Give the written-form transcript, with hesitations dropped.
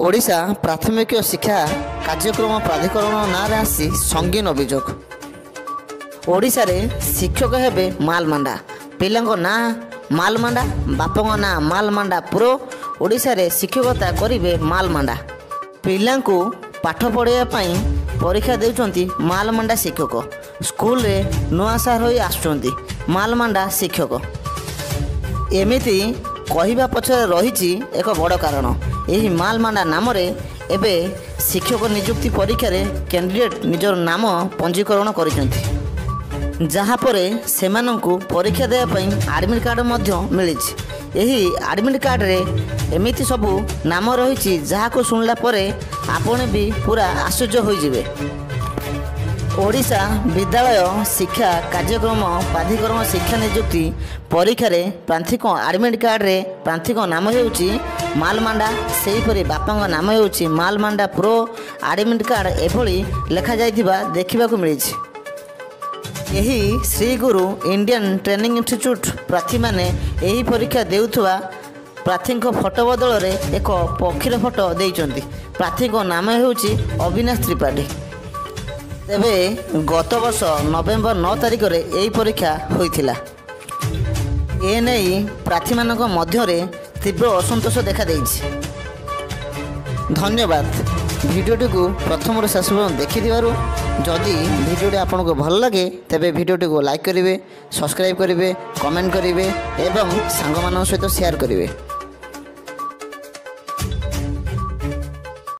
ଓଡ଼ିଶା ପ୍ରାଥମିକ ଶିକ୍ଷା କାର୍ଯ୍ୟକ୍ରମ ପ୍ରାଧିକରଣ ନାଁରେ ଆସିଛି ସଙ୍ଗୀନ ଅଭିଯୋଗ। ଓଡ଼ିଶାରେ ଶିକ୍ଷକ ହେବେ ମାଲମାଣ୍ଡା। ପିଲାଙ୍କ ନାଁ ମାଲମାଣ୍ଡା, ବାପଙ୍କ ନାଁ ମାଲମାଣ୍ଡା ପ୍ରୋ। ଓଡ଼ିଶାରେ ଶିକ୍ଷକତା କରିବେ ମାଲମାଣ୍ଡା। ପିଲାଙ୍କୁ ପାଠ ପଢ଼ାଇବା ପାଇଁ ପରୀକ୍ଷା ଦେଉଛନ୍ତି ମାଲମାଣ୍ଡା ଶିକ୍ଷକ। ସ୍କୁଲରେ ନୂଆ ସାର୍ ହୋଇ ଆସୁଛନ୍ତି ମାଲମାଣ୍ଡା ଶିକ୍ଷକ। ଏମିତି କହିବା ପଛରେ ରହିଛି ଏକ ବଡ଼ କାରଣ। ଏହି ମାଲମାଣ୍ଡା ନାମରେ ଏବେ ଶିକ୍ଷକ ନିଯୁକ୍ତି ପରୀକ୍ଷାରେ କ୍ୟାଣ୍ଡିଡେଟ୍ ନିଜର ନାମ ପଞ୍ଜୀକରଣ କରିଛନ୍ତି, ଯାହାପରେ ସେମାନଙ୍କୁ ପରୀକ୍ଷା ଦେବା ପାଇଁ ଆଡ଼ମିଟ୍ କାର୍ଡ଼ ମଧ୍ୟ ମିଳିଛି। ଏହି ଆଡ଼ମିଟ୍ କାର୍ଡ଼ରେ ଏମିତି ସବୁ ନାମ ରହିଛି, ଯାହାକୁ ଶୁଣିଲା ପରେ ଆପଣ ବି ପୁରା ଆଶ୍ଚର୍ଯ୍ୟ ହୋଇଯିବେ। ଓଡ଼ିଶା ବିଦ୍ୟାଳୟ ଶିକ୍ଷା କାର୍ଯ୍ୟକ୍ରମ ପ୍ରାଧିକରଣ ଶିକ୍ଷା ନିଯୁକ୍ତି ପରୀକ୍ଷାରେ ପ୍ରାର୍ଥୀଙ୍କ ଆଡ଼ମିଟ୍ କାର୍ଡ଼ରେ ପ୍ରାର୍ଥୀଙ୍କ ନାମ ହେଉଛି ମାଲମାଣ୍ଡା, ସେହିପରି ବାପାଙ୍କ ନାମ ହେଉଛି ମାଲମାଣ୍ଡା ପ୍ରୋ। ଆଡ଼ମିଟ୍ କାର୍ଡ଼ ଏଭଳି ଲେଖାଯାଇଥିବା ଦେଖିବାକୁ ମିଳିଛି। ଏହି ଶ୍ରୀଗୁରୁ ଇଣ୍ଡିଆନ୍ ଟ୍ରେନିଂ ଇନଷ୍ଟିଚ୍ୟୁଟ୍ ପ୍ରାର୍ଥୀମାନେ ଏହି ପରୀକ୍ଷା ଦେଉଥିବା ପ୍ରାର୍ଥୀଙ୍କ ଫଟୋ ବଦଳରେ ଏକ ପକ୍ଷୀର ଫଟୋ ଦେଇଛନ୍ତି। ପ୍ରାର୍ଥୀଙ୍କ ନାମ ହେଉଛି ଅବିନାଶ ତ୍ରିପାଠୀ। ତେବେ ଗତ ବର୍ଷ ନଭେମ୍ବର 9 ତାରିଖରେ ଏହି ପରୀକ୍ଷା ହୋଇଥିଲା। ଏନେଇ ପ୍ରାର୍ଥୀମାନଙ୍କ ମଧ୍ୟରେ ତୀବ୍ର ଅସନ୍ତୋଷ ଦେଖାଦେଇଛି। ଧନ୍ୟବାଦ ଭିଡ଼ିଓଟିକୁ ପ୍ରଥମରୁ ଶେଷ ପର୍ଯ୍ୟନ୍ତ ଦେଖିଥିବାରୁ। ଯଦି ଭିଡ଼ିଓଟି ଆପଣଙ୍କୁ ଭଲ ଲାଗେ, ତେବେ ଭିଡ଼ିଓଟିକୁ ଲାଇକ୍ କରିବେ, ସବସ୍କ୍ରାଇବ୍ କରିବେ, କମେଣ୍ଟ କରିବେ ଏବଂ ସାଙ୍ଗମାନଙ୍କ ସହିତ ସେୟାର କରିବେ।